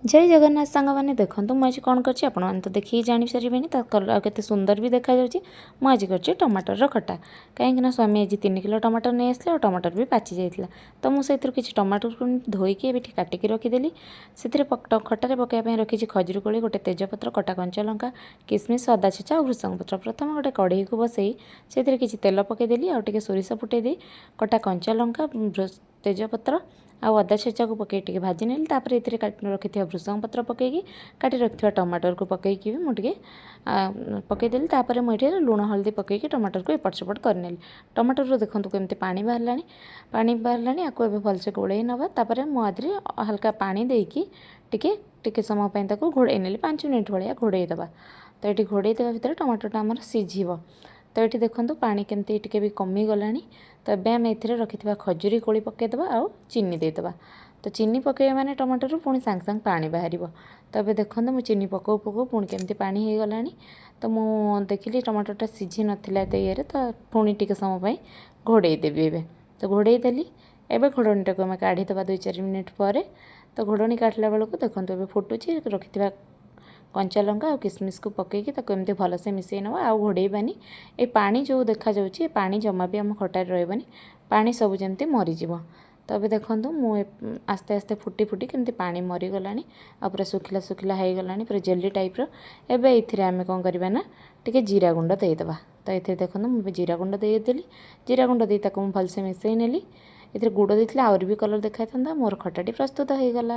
ଜୟ ଜଗନ୍ନାଥ ସାଙ୍ଗମାନେ, ଦେଖନ୍ତୁ ମୁଁ ଆଜି କ'ଣ କରିଛି। ଆପଣମାନେ ତ ଦେଖିକି ଜାଣିସାରିବେଣି, ତା କଲର୍ ଆଉ କେତେ ସୁନ୍ଦର ବି ଦେଖାଯାଉଛି। ମୁଁ ଆଜି କରିଛି ଟମାଟରର ଖଟା, କାହିଁକିନା ସ୍ୱାମୀ ଆଜି 3 କିଲୋ ଟମାଟର ନେଇ ଆସିଲେ ଆଉ ଟମାଟର ବି ପାଚି ଯାଇଥିଲା। ତ ମୁଁ ସେଥିରୁ କିଛି ଟମାଟରକୁ ଧୋଇକି ଏବେ ଏଠି କାଟିକି ରଖିଦେଲି। ସେଥିରେ ଖଟାରେ ପକାଇବା ପାଇଁ ରଖିଛି ଖଜୁରୀ କୋଳି, ଗୋଟେ ତେଜପତ୍ର, କଟା କଞ୍ଚା ଲଙ୍କା, କିସମିସ୍, ଅଦା ଛେଚା ଆଉ ଭୃସଙ୍ଗ ପତ୍ର। ପ୍ରଥମେ ଗୋଟେ କଢ଼େଇକୁ ବସେଇ ସେଥିରେ କିଛି ତେଲ ପକାଇଦେଲି ଆଉ ଟିକେ ସୋରିଷ ଫୁଟେଇ ଦେଇ କଟା କଞ୍ଚା ଲଙ୍କା, ତେଜପତ୍ର ଆଉ ଅଦା ଛେଚାକୁ ପକାଇ ଟିକେ ଭାଜି ନେଲି। ତାପରେ ଏଥିରେ କାଟି ରଖିଥିବା ଭୃସଙ୍ଗ ପତ୍ର ପକାଇକି, କାଟି ରଖିଥିବା ଟମାଟରକୁ ପକାଇକି ବି ମୁଁ ଟିକେ ପକାଇଦେଲି। ତାପରେ ମୁଁ ଏଠି ଲୁଣ ହଳଦୀ ପକାଇକି ଟମାଟରକୁ ଏପଟ ସେପଟ କରିନେଲି। ଟମାଟରରୁ ଦେଖନ୍ତୁ କେମିତି ପାଣି ବାହାରିଲାଣି, ପାଣି ବାହାରିଲାଣି। ଆକୁ ଏବେ ଭଲସେ ଗୋଳେଇ ନେବା। ତାପରେ ମୁଁ ଆଧିରେ ହାଲକା ପାଣି ଦେଇକି ଟିକେ ଟିକେ ସମୟ ପାଇଁ ତାକୁ ଘୋଡ଼େଇ ନେଲି। 5 ମିନିଟ୍ ଭଳିଆ ଘୋଡ଼େଇ ଦେବା। ତ ଏଠି ଘୋଡ଼େଇ ଦେବା ଭିତରେ ଟମାଟରଟା ଆମର ସିଝିବ। ତ ଏଠି ଦେଖନ୍ତୁ, ପାଣି କେମିତି ଟିକେ ବି କମିଗଲାଣି। ତ ଏବେ ଆମେ ଏଥିରେ ରଖିଥିବା ଖଜୁରୀ କୋଳି ପକାଇଦେବା ଆଉ ଚିନି ଦେଇଦେବା। ତ ଚିନି ପକାଇବା ମାନେ ଟମାଟୋରୁ ପୁଣି ସାଙ୍ଗେ ସାଙ୍ଗେ ପାଣି ବାହାରିବ। ତ ଏବେ ଦେଖନ୍ତୁ, ମୁଁ ଚିନି ପକାଉ ପକାଉ ପୁଣି କେମିତି ପାଣି ହେଇଗଲାଣି। ତ ମୁଁ ଦେଖିଲି ଟମାଟୋଟା ସିଝି ନଥିଲା ଏତେ ଇଏରେ, ତ ପୁଣି ଟିକେ ସମୟ ପାଇଁ ଘୋଡ଼େଇ ଦେବି ଏବେ। ତ ଘୋଡ଼େଇ ଦେଲି। ଏବେ ଘୋଡ଼ଣୀଟାକୁ ଆମେ କାଢ଼ିଦେବା 2-4 ମିନିଟ୍ ପରେ। ତ ଘୋଡ଼ଣୀ କାଢ଼ିଲା ବେଳକୁ ଦେଖନ୍ତୁ, ଏବେ ଫୁଟୁଛି। ରଖିଥିବା କଞ୍ଚା ଲଙ୍କା ଆଉ କିସମିସକୁ ପକାଇକି ତାକୁ ଏମିତି ଭଲସେ ମିଶାଇ ନେବା ଆଉ ଘୋଡ଼େଇବାନି। ଏ ପାଣି ଯେଉଁ ଦେଖାଯାଉଛି, ଏ ପାଣି ଜମା ବି ଆମ ଖଟାରେ ରହିବନି। ପାଣି ସବୁ ଯେମିତି ମରିଯିବ। ତ ଏବେ ଦେଖନ୍ତୁ, ମୁଁ ଆସ୍ତେ ଆସ୍ତେ ଫୁଟି ଫୁଟି କେମିତି ପାଣି ମରିଗଲାଣି ଆଉ ପୁରା ଶୁଖିଲା ଶୁଖିଲା ହେଇଗଲାଣି, ପୁରା ଜେଲି ଟାଇପ୍ର। ଏବେ ଏଇଥିରେ ଆମେ କ'ଣ କରିବା ନା ଟିକେ ଜିରା ଗୁଣ୍ଡ ଦେଇଦେବା। ତ ଏଥିରେ ଦେଖନ୍ତୁ, ମୁଁ ଏବେ ଜିରା ଗୁଣ୍ଡ ଦେଇଦେଲି। ଜିରା ଗୁଣ୍ଡ ଦେଇ ତାକୁ ମୁଁ ଭଲସେ ମିଶାଇ ନେଲି। ଏଥିରେ ଗୁଡ଼ ଦେଇଥିଲେ ଆହୁରି ବି କଲର୍ ଦେଖାଇଥାନ୍ତା। ମୋର ଖଟାଟି ପ୍ରସ୍ତୁତ ହେଇଗଲା।